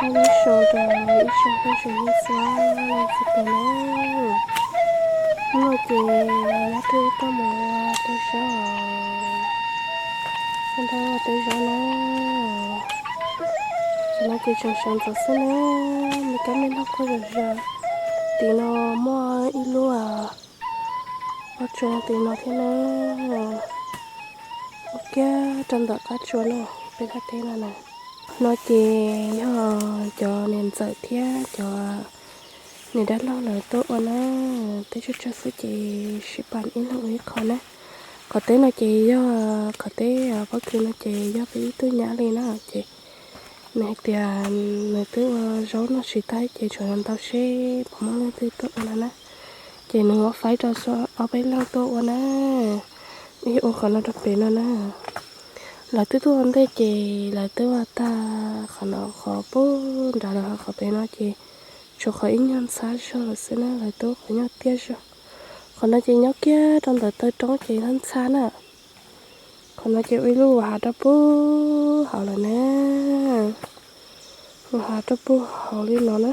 Nyob zoo rau ib tsoom phooj tsoom ywg txhua leej txhua tus na. Hnub no ces nyob rau wb tuaj mus ua teb zaub, tuaj nrog ua teb zaub na. Tam no ces tseem sawv ntxov xwb na, me kab me noog quaj zom zaws. Tim no muaj ib lub qab tsua tim no thiab na, ua kiag rau ntawm qab tsua no, peb thaj teb no na. No ces yog cov niam ntxawm thiab cov niam dab laug lawv tuaj ua na, teb tsawg tsawg xwb ces sib pab ib leeg ua ib qho na. Qhov teb no ces yog qhov teb pob kws no ces yog peb ib tug nyab li na, ces nws hais tias nws twb ua zaub noj tsis tag ces tshuav ntau seb puas muaj leej twg tuaj ua no na. Ces nws muab faib rau ob peb leeg tuaj ua na, ib ua qhov no rau pem no na. Lawv twb tuaj ua ntej ces lawv twb ua tag qhov no qhov puag nrad lawm, ho qhov pem no ces tshuav qhov ib nyuag ntxhab zog lawm xwb na, lawv twb ua qhov nyuag tiaj zog. Qhov no ces nyob kiag rau ntawm taw roob ces ntxhab ntxhab na. Qhov no ces ua ib lub hav rau puag hauv lawm na, hav rau puag hauv li no na.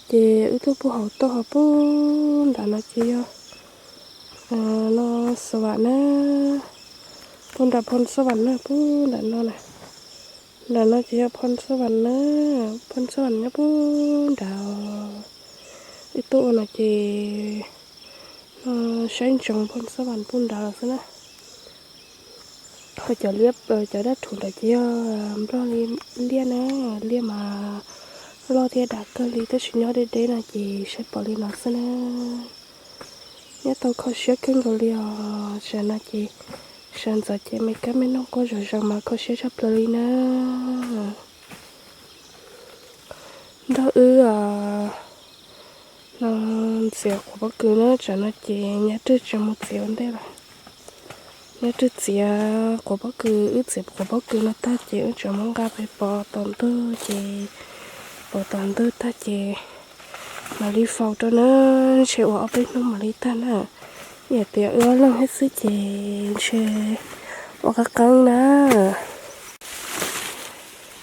Ces wb tuaj puag hauv tuaj ho puag nram no ces yog no xav vam na, puag nram phoo xav vam na, puag nram no na. Nram no ces yog phoo xav vam na, phoo xav vam nyob puag nrad. Wb tuaj ua no ces saib ntsoov phoo xav vam puag nrad lawm xwb na. Ho cov liab, cov dab rhuv ntawd ces yog nplog li liaj na, liaj mas loj thiab dav kawg li, tab sis nyob deb deb no ces saib pom li no xwb na. Nyob tau kho siab kawg nkaus li os, tam no ces sawv ntxov ces me kab me noog quaj zom zaws mas kho siab tshaj plaws li na. Nrog wb no txiav quav pob kws na, tam no ces nyab Rwg tseem mus txiav ua ntej lawm. Nyab Rwg txiav quav pob kws, wb txiav quav pob kws no tag ces wb tseem mus nqa pem pov tom ntug ces, pov tom ntug tag ces mam li faus rau na, ntshe ua ob peb hnub mam li tag na. Ib yam tias wb ob leeg thiab xwb ces ntshe ua qeeb qeeb na.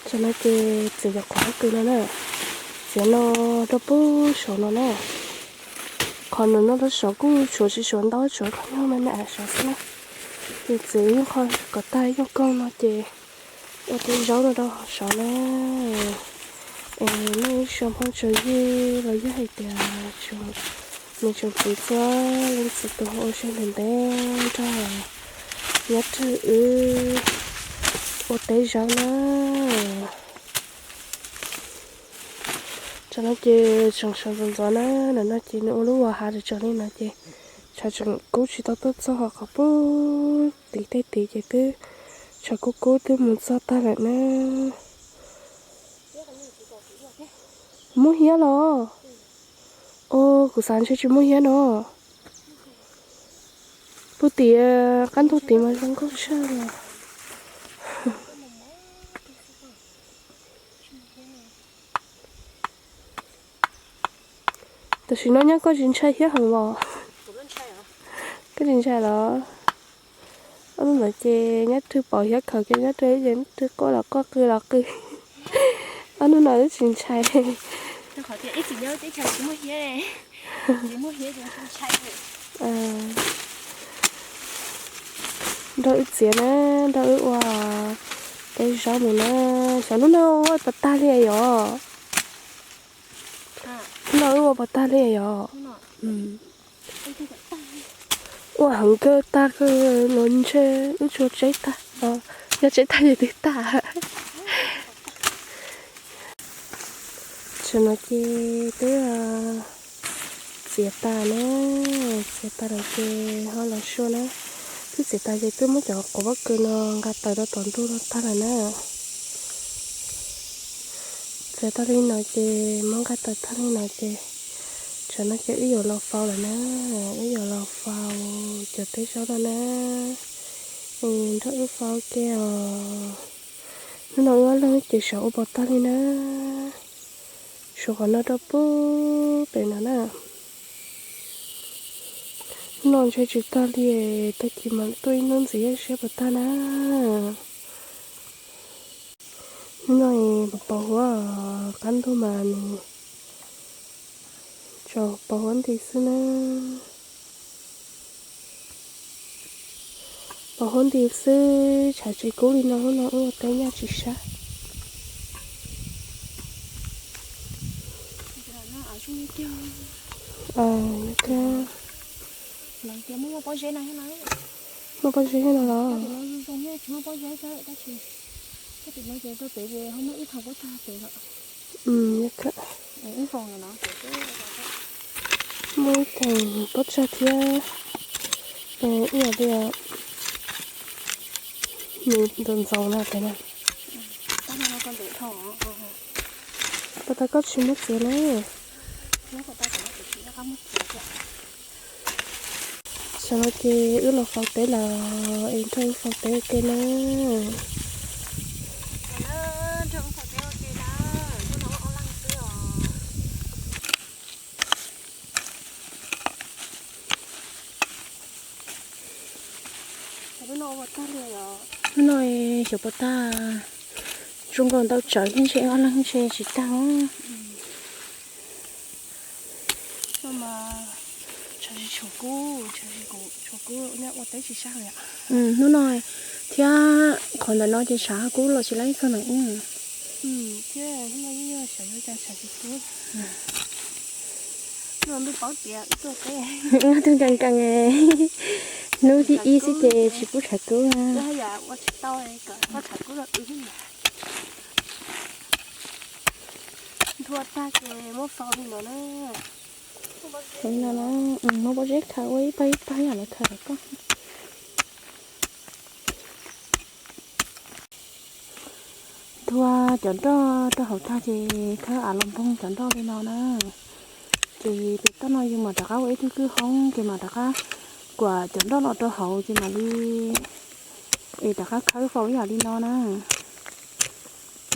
Tam no ces txiav cov quav pob kws no na, txiav no rau puag saum no na. Qhov no no rau saum kuj tshuav tsis tshuav ntau, tshuav qhov nyuag me me av saud xwb na. Ces txiav ib qho kom tag ib koog no ces ua teb zaub no rau hauv saud na. Es nej ib tsoom phooj tsoom ywg los yog hais tias niam tsoom txiv txhua leej txhua tus ua siab ntev ntev nrog nyab Rwg wb ua teb zaub na. Tam no ces tseem sawv ntxov ntxov na, ntawm no ces nws ua lub hav tsaus li no ces tshav tseem kub tsis tau tuaj txog, ho qhov puag tid tej tid ces twb tshav kub kub twb mus txog tag lawm na. Muab hiab los? Os, kuv xav ntshe tsis muaj hiab no. Puag tim qab ntug tid mas zoo nkauj tshaj li. Tam sim no nyob koj tsis ntshai hiab heev los? Koj tsis ntshai los? Ob hnub ntawd ces nyob twg pom hiab khaws kiag nyob twg ces nyob twg quaj los quaj qw los qw. Ob hnub no twb tsis ntshai. Nrog wb txiav na, nrog wb ua teb zaub mus na. Xyov hnub no ua puas tag li yom? Hnub no wb ua puas tag li yom? Ua heev kawg, tag kawg los ntshe wb tsuas tseb tag, yog tseb tag ces twb tag. Tam no ces twb txiav tas na, txiav tas lawm ces ho los sua na. Twb txiav tas ces twb muab cov quav pob kws no nqa tawm rau tom ntug no tag lawm na. Txiav tag li no ces muab nqa tawm tag li no ces tam no ces wb yuav los faus lawm na, wb yuav los faus cov teb zaub no na. Nrog wb faus ke os. Hnub no wb ob leeg ces xyov ua puas tag li na. Tshuav qhov no rau puag pem no na. Hnub no ntshe tsis tag li, tag kis mam tuaj ib hnub ntxiv saib puas tag na. Hnub no es pos pos huab, qab ntuj mas nws tsaus pos huab nti xwb na. Pos huab nti xwb, tshav tsis kub li no hnub no wb ua teb nyaj tsis sab. Muaj pob zeb no los? Muaj ib theem pob tsag thiab, ib yam li nws ntxoov ntxoov na pem na. Puas tas koj tsis muab txiav na? Tam no ces wb los faus teb lawm, es nrog wb faus teb ua ke na. Hnub no xyov puas tag, zoo nkaus ntau tsawv thiab ntshe ob leeg ntshe tsis tag. Hnub no thiab qhov ntawm no ces tshav kub los tsis laib kawg na. Hnub no twb nkees nkees, hnub thib ib xwb ces tsis pub tshav kub. Muab pob zeb khaws ua ib pawg ib pawg yam lawv khaws rau koj. Nthua cov nroj rau hauv tag ces khawb av los npoog cov nroj li no na. Ces pem toj no yus mam rov qab ua ib tug kwj hoob ces mam rov qab kuam cov nroj los rau hauv ces mam li es rov qab khawb faus ib yam li no na.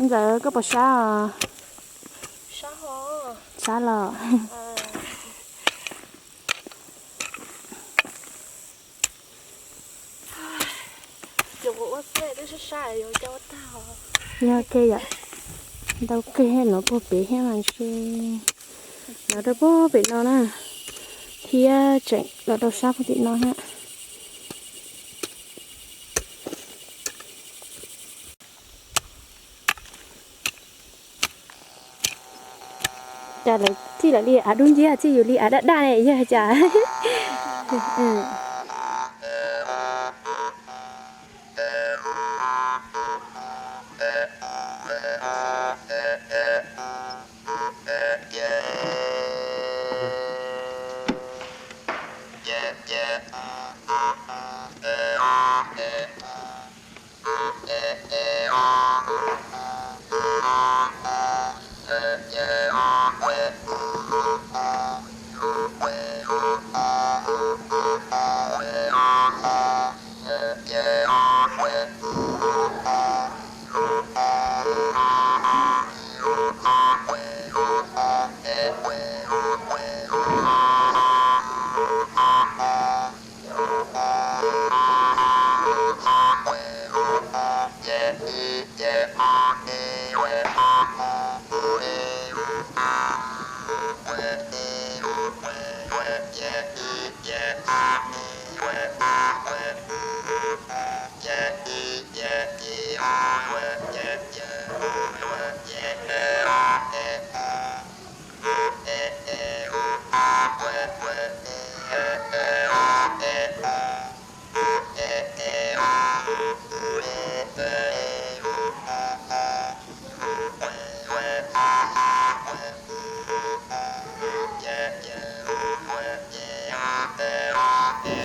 Ntxawm koj puas sab os? Sab los. Yog ke yom, ntau kawg los puag pem thiab mas ntshe los rau puag pem no na, thiab tseem los rau sab puag tim no thiab. Cas lawv txij lawv li av dub nciab txij yus li av daj daj ne yog cas?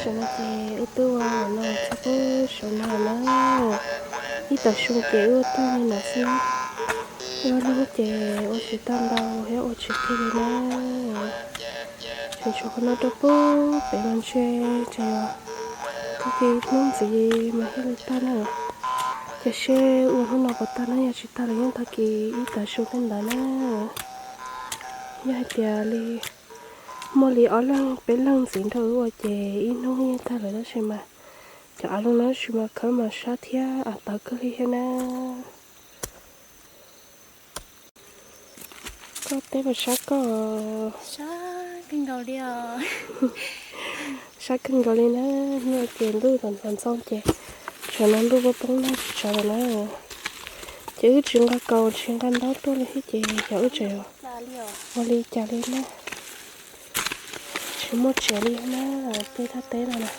Saum no ces wb twb ua no txog pem saum no na. Ib tag su ces wb ua tag li no xwb na. Wb ua lub ces ua tsis tau ntau thiab ua tsis kiag li na. Tseem tshuav qhov no rau pem no ntshe tseem yog tag kis hnub ntxiv mas thiaj li tag na. Ces seb ua hnub no puas tag na, yog tsis tag los yeej tag kis ib tag su tej ntawd na. Yog hais tias li muaj li ob leeg peb leeg ntxiv nrog wb ua ces ib hnub yeej tag lawm tab sis mas cov av lub no tab sis mas khawb mas sab thiab av tawv kawg li thiab na. Koj teb puas sab koj? Sab kawg nkaus li na, hnub no ces ntuj tawm ntxoov ntxoo ces tsam no ntuj poob poob nag tsis tshav lawm na. Ces wb tsis nqa kaus tsis nqa ntaub tuaj li thiab ces yog wb tseem ua li cas li na. Tsis muaj tsev li na, peb thaj teb no na.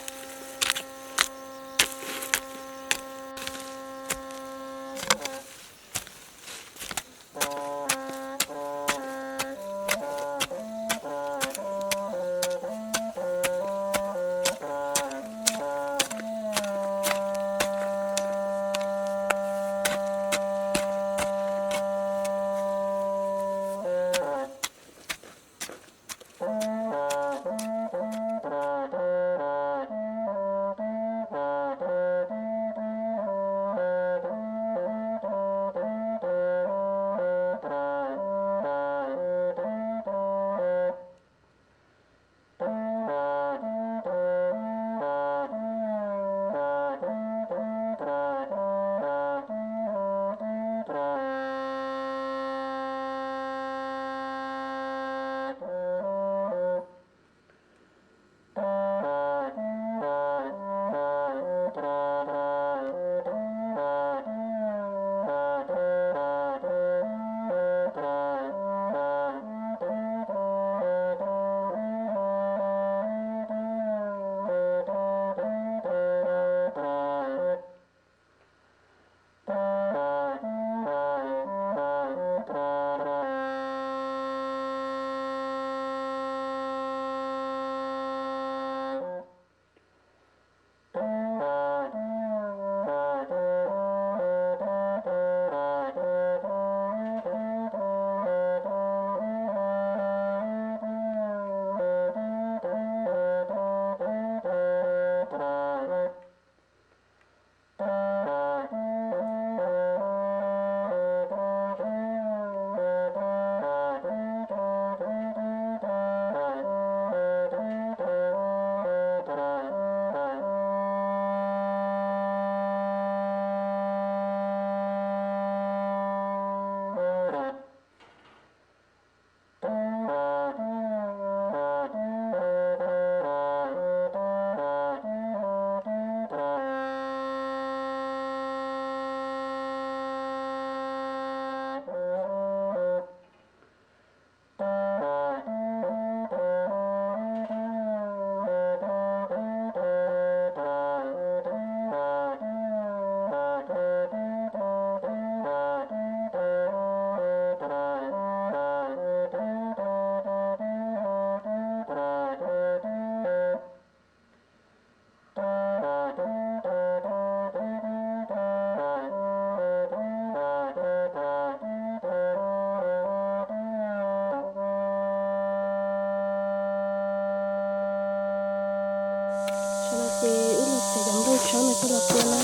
Ces wb los txiav cov nplooj tsawb no coj los tua na.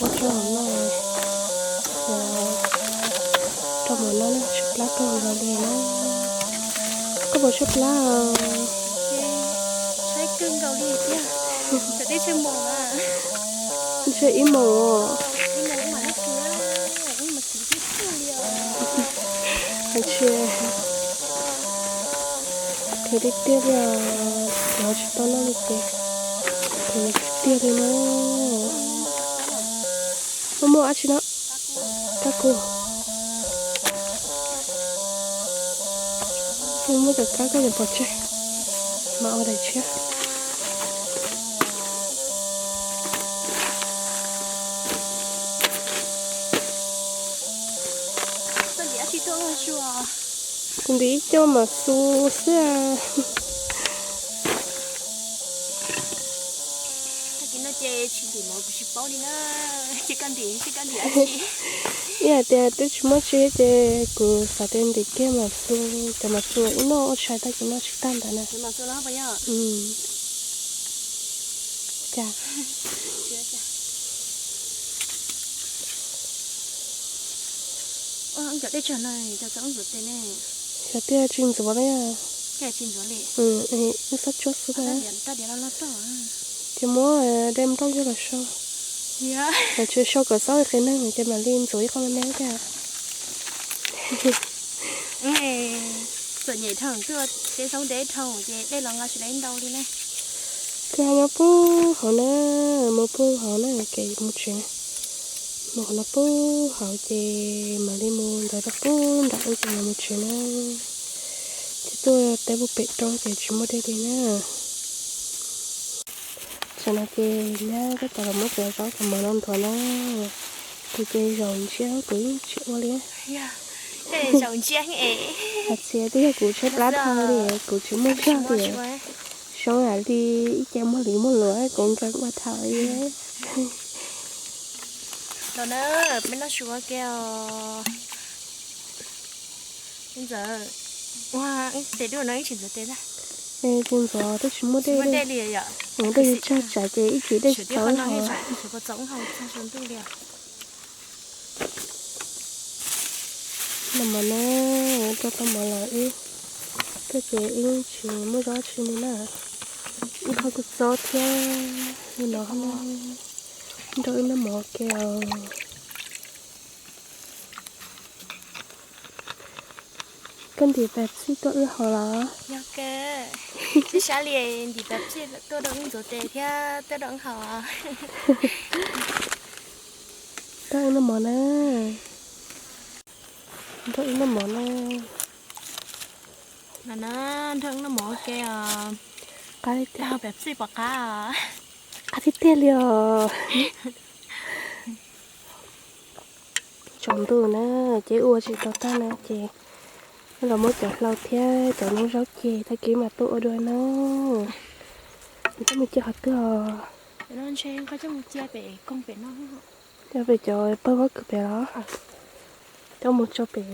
Ua rau hauv no, rau hauv no na, tshaib plab kawg nkaus li na. Koj puas tshaib plab? Tshaib kawg nkaus li thiab. Tshaib ib moos. Hais tias, kheev tiag tiag li os, kheev tsis tau noj li ces, kheev tiag tiag li na. Muaj muaj dab tsi no, kab kuv. Muaj cov kab koj yuav pov tseg, mam ua daim tshiab. Kuv ntim ib co mam xu xwb. Ib hais tias twb tsis muaj tsi ces kuv xav tias ntim kiag mam xu, cov mam xu ib noj ua tshais tag ces noj tsis tag ntawd na. Cas Cov dej tsag no, cov txawv ntxuav tes ne. Cov tiaj tsis ntxuav li. Wb xob tsuab xwb na. Ces muab dej nplooj coj los sau. Ces sau kom xob qis neeg ces mam li ntxuav ib qho me me thiab. Txom nyem dhau, tuaj teb xoob deb dhau ces dej los nqa tsis tau ntau li na. Koj nyob puag hauv na, mus puag hauv na, kev mus tsev na. Mus hauv no puag hauv ces mam li mus ntawd rau puag nram ub ces mam mus tsev na. Ces tuaj teb puag pem roob ces tsis muaj dej li na. Tam no ces nyab tab tom los muab cov zaub cov mov no nthuav na. Kuv ces zaum ntsiab kuv yeej tsis ua li. Hais txhia twb yog kuv tshaib plab dhau li, kuv tsis muaj zog li. Zoo lam li ib ce muag li muag luav kuv nkees ua thaum li. Los na, peb noj su ua ke os. Ntxawm, ua, ces dua no ib tsis ntxuav tes ntag. Tus ntxuav twb tsis muaj dej li. Dej tsawg tsam ces ib tsis dej tsis txaus hau. Noj mov na, rau tau mov lawm wb, koj ces wb tsis muaj zaub tsi li na. Wb hau kua txob thiab li no na, nrog wb noj mov ke os. Koj ntim Pepsi tuaj wb haus los? Sab sab li ntim Pepsi tuaj rau wb ntxuav tes thiab tuaj rau wb haus. Nrog wb noj mov na. Nrog wb noj mov na. Nrog wb noj mov ua ke os. Qab li tiag. Pepsi pom qab. Qab tiag tiag li os. Tsaus ntuj na, ces wb ua tsis tau tag na ces los muab cov hlau thiab cov noob zaub ceg tag kis mam tuaj ua dua na. Coj mus cia qhov twg os? Coj pem cov pawg pob kws pem los? Coj mus tso pem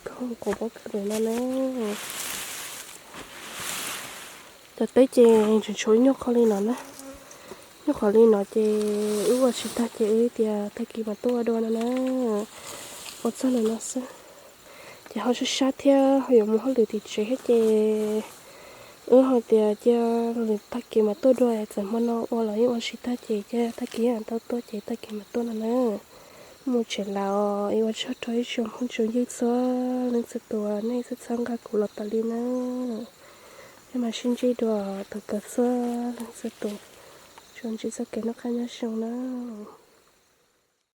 koog quav pob kws pem no na. Cov teb ces tseem tshuav nyuag qho li no na. Nyuag qho li no ces wb ua tsis tag ces wb tias tag kis mam tuaj ua dua no na. Ua txog no no xwb. Ces ho sab sab thiab ho yuav mus hauj lwm tim tsev thiab ces wb ho tias cia lwm tag kis mam tuaj dua, txawm hmo no ua los yeej ua tsis tag ces cia tag kis mam tau tuaj ces tag kis mam tuaj no na. Mus tsev lawm, ua tsaug rau ib tsoom phooj tsoom ywg txhua leej txhua tus nej txhawb nqa kuv los tas li na. Peb mam sib ntsib dua tom kawg txhua leej txhua tus. Tsuas ntsib txoj kev noj qab nyob zoo na.